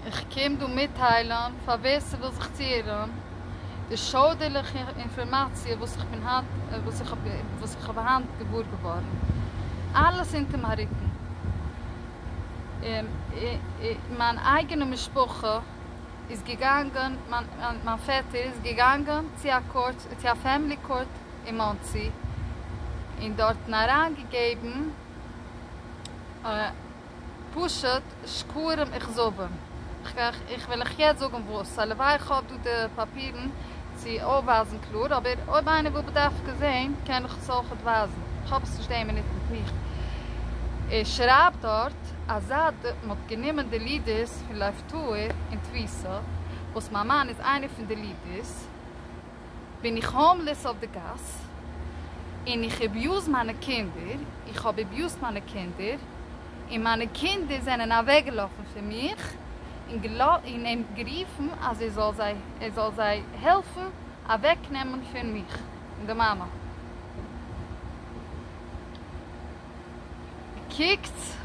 איך קום דא מיטטיילן פאר ווער ס'וויל זיך צוהערן די שוידערליכע אינפארמאציע וואס איך בין היינט וואס איך האב וואס איך האב היינט געוואר געווארן. אלעס אונטער מיין רוקן. מיין אייגענע משפחה איז געגאנגען, מיין מיין פעטער איז געגאנגען צו א court, צו א family court אין מאנסי, און דארטן אריינגעגעבן פשוט שקרים וכזבים. איך וועל אייך יעצט זאגן וואס. הלוואי איך האב דא די פאפירן צו אויפווייזן קלאר, אבער אויב איינער וויל בדווקא זעהן קען איך עס אויכעט ווייזן. איך האב עס נישט די מינוט מיט מיך. ער שרייבט דארט אז זייט מען האט גענומען די leaders פון לב טהור אין תפיסה, וואס מיין מאן איז איינער פון די leaders, בין איך homeless אויף די גאס, און איך abuse מיינע קינדער, איך האב abused מיינע קינדער, און מיינע קינדער זענען אוועקגעלאפן פון מיך, און אים גערופן אז ער זאל זיי, ער זאל זיי העלפן אוועקנעמען פון מיך און די מאמע. קוקטס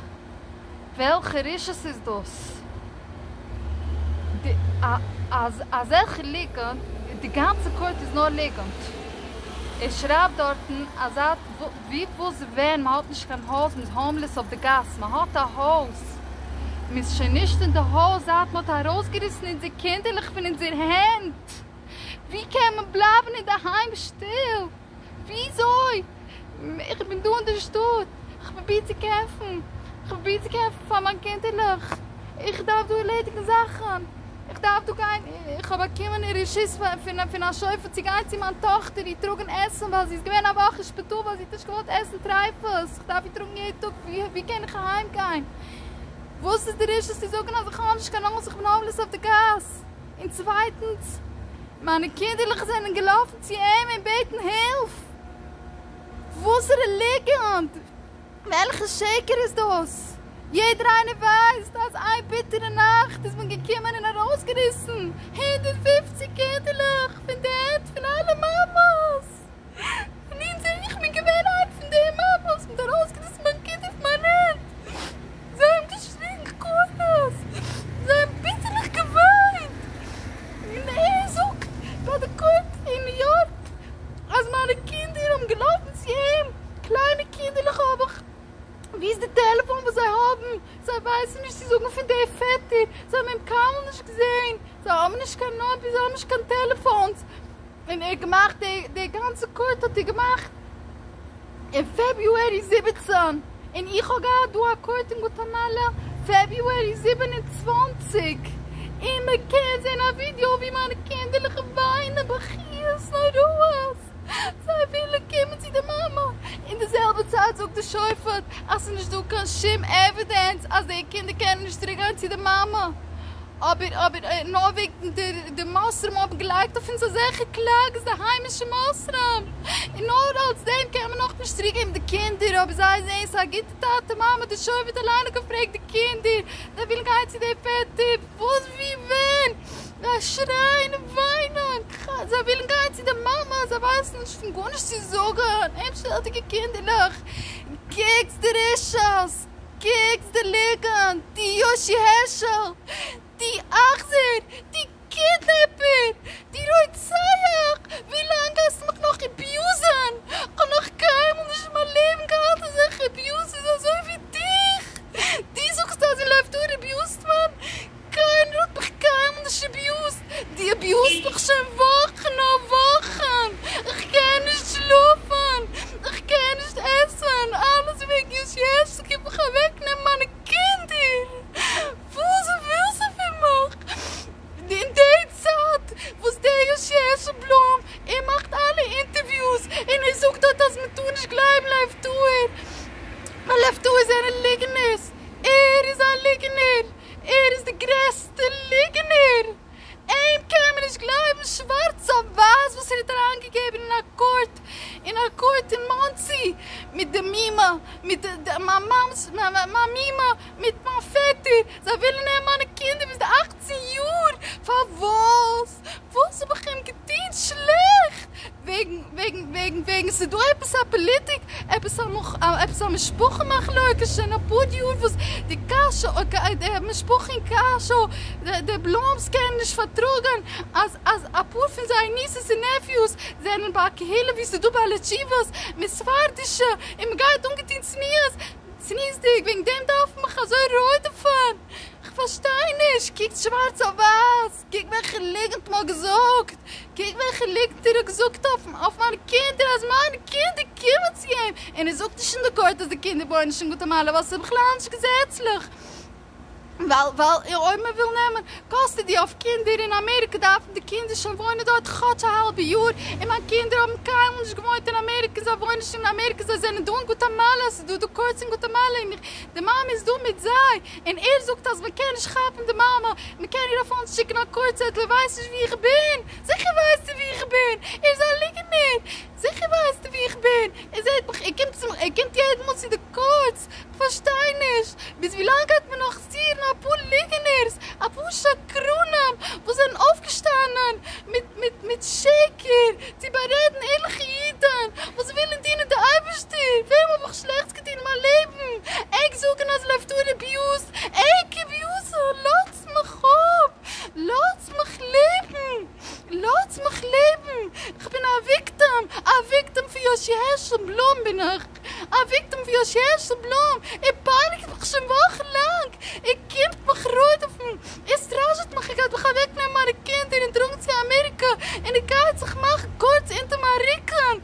וועלכע רשעות איז דאס? די אז אזעלכע ליגנט, די גאנצע court איז נאר ליגנט. ער שרייבט דארטן אז זייט ווי וואס ווען מען האט נישט קיין הויז, מען איז homeless אויף די גאס, מען האט א הויז, מען איז שוין נישט אין די הויז זייט מען האט ארויסגעריסן אונזער קינדערלעך פון אונזער הענט, ווי קען מען בלייבן אינדערהיים שטיל? וויאזוי? איך בין דא אין די שטאט, איך פרוביר צו קעמפן, איך פרוביר צו קעמפן פאר מיין קינדערלעך, איך דארף דא ערלעדיגן זאכן, איך דארף דא גיין, איך האב באקומען רשות פון א שופט צו גיין צו מיין טאכטער איר טראגן עסן ווייל זי איז געווען א וואך אין שפיטאל ווייל זי האט נישט געוואלט עסן טרייפות, איך דארף איר טראגן יעדן טאג, ווי קען איך אהיים גיין? וואס איז די רשות צו זאגן אז איך האב נישט קיין הויז, איך בין homeless אויף די גאס? און צווייטנס, מיינע קינדערלעך זענען געלאפן צו אים און בעטן הילף! וואסערע ליגנט! וועלכע שקר איז דאס? יעדער איינער ווייסט אז איין ביטערע נאכט איז מען געקומען און ארויסגעריסן 150 קינדערלעך פון די הענט פון אלע מאמעס! און אונז איך בין געווען איינע פון די מאמעס, מ'האט ארויסגעריסן מיין קינד פון מיין הענט! זיי האבן געשריגן קולות, זיי האבן ביטערליך געוויינט, און ער זאגט ביי די court אין ניו יארק אז מיינע קינדער האבן געלאפן צו אים, קליינע קינדערלעך האב איך, ווי איז די טעלעפאן וואס זיי האבן, זיי ווייסן נישט צו זאגן פון די פעטער, זיי האבן אים קיינמאל נישט געזען, זיי האבן נישט קיין נומבער, זיי האבן נישט קיין טעלעפאנס, און ער האט געמאכט די גאנצע court האט ער געמאכט אין February 17, און איך האב געהאט דא א court אין גואטאמאלא February 27, און מען קען זען א ווידיאו ווי מיינע קינדערלעך וויינען בכיות נוראות, זיי ווילן קומען צו די מאמע, אין די זעלבע צייט זאגט די שופט אז ס'איז נישט דא קיין שום evidence אז די קינדער קענען נישט צוריק גיין צו די מאמע. אבער אבער נאר וועגן די מוסרים האבן געלייגט אויף אונז אזעלכע קלאגעס די היימישע מוסרים, און נאר אלס דעם קען מען נאכנישט צוריק געבן די קינדער, אבער זיי זעהן ס'איז א גוטע טאטע מאמע, די שופט אליין האט געפרעגט די קינדער, זיי ווילן גיין צו די פעטער, וואס ווי ווען, זיי שרייען און וויינען, זיי ווילן גיין צו די מאמע, זיי ווייסן נישט פון גארנישט צו זאגן, אומשולדיגע קינדערלעך, קוקטס די רשעות. קוקטס די ליגנט, די יושי העשל, די אכזר, די kidnapper, די רוצח, ווי לאנג גייסטו מיך נאך abuse ן? כ'האב נאך קיינמאל נישט אין מיין לעבן געהאט אזעלכע abusers אזוי ווי דיך! דו זאגסט אז אין לב טהור abuse ט מען? קיינער האט מיך קיינמאל נישט abused, דו abuse סט מיך שוין וואכן אויף וואכן, איך קען נישט שלאפן, איך קען נישט עסן, אלעס וועגן יוסי קומט מיך אוועקנעמען מיינע קינדער, וואס ווילסטו פון מיך? אין די צייט וואס דער יוסי בלום ער מאכט אלע interviews און ער זאגט דארט אז מען טאר נישט גלייבן לב טהור, ווייל לב טהור זענען ליגנערס, ער איז א ליגנער! ער איז די גרעסטע ליגנער! אים קען מען נישט גלייבן שווארץ אויף ווייס וואס ער האט אריינגעגעבן אין א court אין א court אין מאנסי מיט די מומע מיט די מיין מומע מיט מיין פעטער זיי ווילן נעמען מיינע קינדער ביז די 18 יאר פארוואס וואס האב איך אים געטון שלעכט וועגן וועגן וועגן וועגן ס'איז דא עפעס א פאליטיק עפעס א עפעס א משפחה מחלוקת שוין אפאר יאר וואס די קשיא. קאשוי, די משפחה אין קאשוי, די בלומס קענען נישט פארטראגען אז אז אפאר פון זייער ניסעס און נעפיוס זענען ביי א קהילה ווי ס'איז דא בעלי תשובות מיט ספרדישע און מ'גייט אנגעטון צניעות צניעות'דיג, וועגן דעם דארף מען מיך אזוי רודפ'ן? כ'פארשטיי נישט, קוקט שווארץ אויף ווייס, קוק וועלכע ליגנט מ'האט געזאגט, קוק וועלכע ליגנט ער האט געזאגט אויף אויף מיינע קינדער אז מיינע קינדער קומען צו אים, און ער זאגט נישט אין די קאורט אז די קינדער וואוינען נישט אין גואטעמאלא ווייל ס'איז בכלל נישט געזעצליך. ווייל ווייל אויב מען וויל נעמען קאסטעדי אויף קינדער אין אמעריקע דארפן די קינדער שוין וואוינען דארט כאטש א האלבע יאר, און מיין קינדער האבן קיינמאל נישט געוואוינט אין אמעריקע זיי וואוינען נישט אין אמעריקע זיי זענען דא אין גואטעמאלא עס איז דא די קאורטס אין גואטעמאלא און איך די מאמע איז דא מיט זיי און ער זאגט אז מען קען נישט כאפן די מאמע מען קען איר אפילו נישט שיקן א קאורט צעטל ער ווייסט נישט ווי איך בין זיכער ווייסט ער ווי איך בין ער איז א ליגנער זיכער ווייסט ער ווי איך בין ער זעט מיך ער קומט צום ער קומט יעדע מאל צו די קאורטס כ'פארשטיי נישט, ביז ווילאנג גייט מען נאך צירן אפאר ליגענערס, אפאר שקרנים וואס זענען אויפגעשטאנען מיט מיט מיט שקר צו בארעדן ערליכע אידן וואס ווילן דינען די אייבערשטער, וועם האב איך שלעכטס געטון אין מיין לעבן? ענק זאגן אז לב טהור אביוזד, ענק אביוזן, לאזטס מיך אפ, לאזטס מיך לעבן, לאזטס מיך לעבן, כ'בין א וויקטעם, א וויקטעם פון יושי הערשל בלום בין איך. א וויקטעם פון יושי הערשל בלום, ער פייניגט מיך שוין וואכן לאנג, ער קומט מיך רודפ'ן, ער סטראשעט מיך ער גייט מיך אוועק נעמען מיינע קינדער און טראגן צו אמעריקע, און ער גייט זיך מאכן קאורטס אונטער מיין רוקן,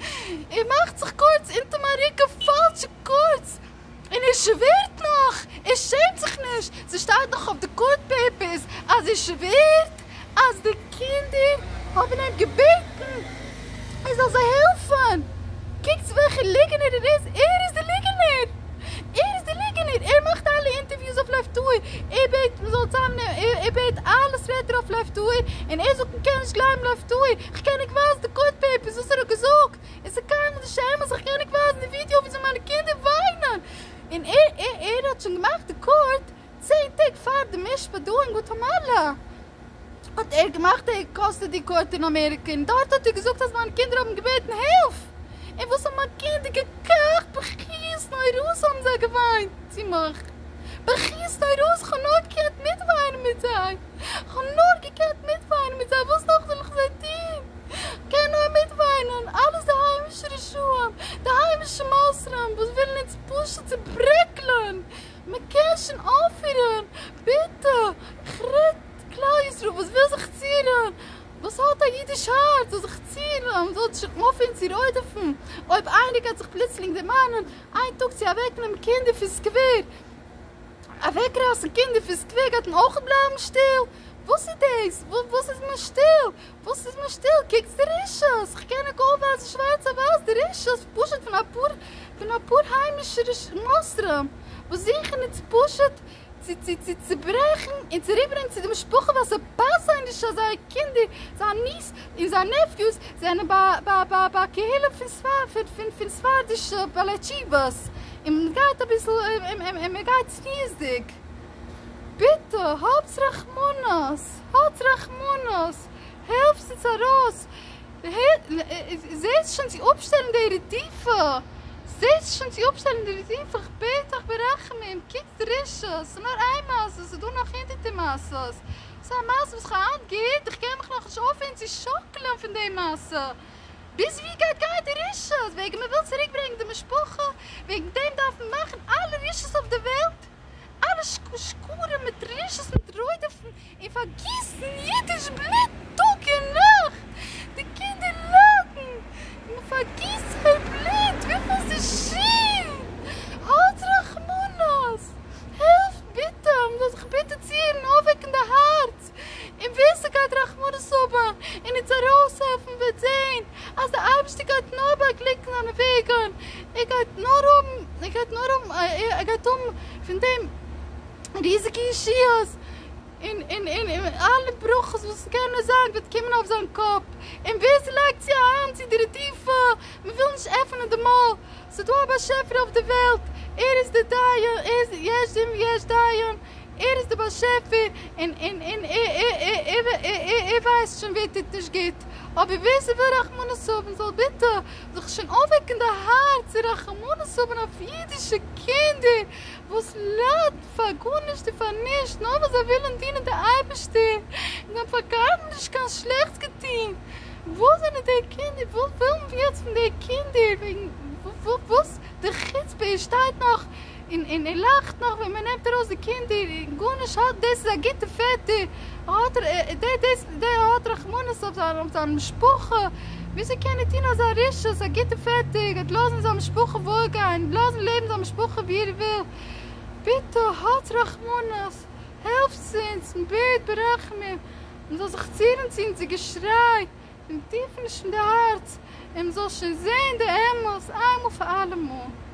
ער מאכט זיך קאורטס אונטער מיין רוקן, פאלשע קאורטס, און ער שווערט נאך, ער שעמט זיך נישט, ס'שטייט נאך אויף די קאורט פעיפערס אז ער שווערט אז די קינדער האבן אים געבעטן ער זאל זיי העלפן, קוקטס וועלכע ליגענער ער איז, ער איז די ליגענער! ער איז די ליגענער! ער מאכט אלע אינטערוויוס אויף לב טהור, ער בעט מ'זאל צוזאמנעמען, ער בעט אלעס רעדט ער אויף לב טהור, און ער זאגט מ'קען נישט גלייבן לב טהור, כ'קען ענק ווייזן די קאורט פעיפערס וואס ער האט געזאגט, און ס'איז קיינמאל נישט אמת, איך קען ענק ווייזן די ווידיאו וויאזוי מיינע קינדער וויינען, און ער ער ער האט שוין געמאכט די קאורט צען טעג פאר די משפט דא אין גואטאמאלא האט ער געמאכט די קאסטעדי קאורט אין אמעריקע און דארט האט ער געזאגט אז מיינע קינדער האבן געבעטן הילף און וואס האבן מיין קינדער געקאכט בכיות נוראות האבן זיי געוויינט צו מיך בכיות נוראות כ'האב נאר געקענט מיטוויינען מיט זיי כ'האב נאר געקענט מיטוויינען מיט זיי וואס נאך זאל איך זיי טון כ'קען נאר מיטוויינען אלעס די היימישע רשעים די היימישע מוסרים וואס ווילן אונז פשוט צוברעקלען. מען קען שוין אויפהערן, ביטע, איך רעד כלל ישראל וואס וויל זיך צירן, וואס האט א אידיש הארץ זאל זיך צירן, זאל שוין אויפהערן צו רודפ'ן, אויב איינער גייט זיך פלוצלינג דערמאנען איין טאג צו אוועקנעמען קינדער פון סקווער, אוועקרייסן קינדער פון סקווער גייט מען אויך בלייבן שטיל? וואס איז דאס? וואס איז מען שטיל? וואס איז מען שטיל? קוקטס די רשעות! כ'קען ענק אויפווייזן שווארץ אויף ווייס די רשעות פשוט פון אפאר פון אפאר היימישע מוסרים וואס זוכן אונז פשוט צו צו צו צוברעכן און צוריקברענגן צו די משפחה ווייל ס'פאסט זיי נישט אז זייער קינדער זיין ניס און זיין נעפיוס זענען ביי ביי ביי ביי א קהילה פון פון פון פון ספרדישע בעלי תשובות און מ'גייט אביסל און מ'גייט צניעות'דיג. ביטע האטס רחמנות, האטס רחמנות, העלפטס אונז ארויס, זעטס שוין צו אפשטעלן די רדיפה, זעטס שוין צו אפשטעלן די רדיפה, איך בעט אייך ברחמים, קוקט די רשעות, ס'איז נאר איין מעשה, ס'איז דא נאך הונדערטער מעשות, ס'איז א מעשה וואס כ'האב היינט געהערט, איך קען מיך נאכנישט אויפהערן צו שאקלען פון די מעשה, ביז ווי גייט גיין די רשעות, וועגן מ'וויל צוריק ברענגען די משפחה, וועגן דעם דארף מען מאכן אלע רשעות אויף די וועלט? אלע שקרים מיט רשעות מיט רודף'ן און פארגיסן אידיש בלוט טאג און נאכט, די קינדער ליידן און מען פארגיסט זייער בלוט, וויפיל ס'איז שיעור, האטס רחמנות, העלפט ביטע, מען זאל זיך ביטע צירן, אויפוועקן די הארץ, און ווער ס'גייט רחמנות האבן און אונז ארויסהעלפן וועט זען אז די אייבערשטער גייט נאר באגליקן זיינע וועגן, ער גייט נאר האבן, ער גייט נאר האבן, ער גייט האבן פון דעם ריזיגע ישועות, און און און אלע ברכות וואס קען נאר זיין וועט קומען אויף זיין קאפ, און ווער ס'לייגט צו א האנט צו די רדיפה, מ'וויל נישט עפענען די מויל, ס'דא א באשעפער אויף די וועלט, ער איז די דיין, ער איז יש דין ויש דיין, ער איז די באשעפער און און און ער ווייסט שוין ווער טוט נישט גוט. אבער ווער ס'וויל רחמנות האבן זאל ביטע זיך שוין אויפוועקן די הארץ און רחמנות האבן אויף אידישע קינדער וואס ליידן פאר גארנישט און פאר נישט נאר ווייל זיי ווילן דינען די אייבערשטער און זיי האבן פאר קיינעם נישט קיין שלעכטס געטון. וואו זענען די קינדער? וואס ווילן מיר יעצט פון די קינדער? וועגן וואס די חוצפה ער שטייט נאך און און ער לאכט נאך ווען מען נעמט ארויס די קינדער און גארנישט האט דאס איז א גוטע פעטער האט ער דער דאס דער האט רחמנות אויף זיין אויף זיין משפחה וויאזוי קען ער טון אזא רשעות א גוטע פעטער גייט לאזן זיין משפחה וואוילגיין לאזן לעבן זיין משפחה ווי ער וויל ביטע האטס רחמנות העלפטס אונז און בעט ברחמים מען זאל זיך צוהערן צו אונזער געשריי פון טיפעניש פון די הארץ און מען זאל שוין זען די אמת איינמאל פאר אלעמאל.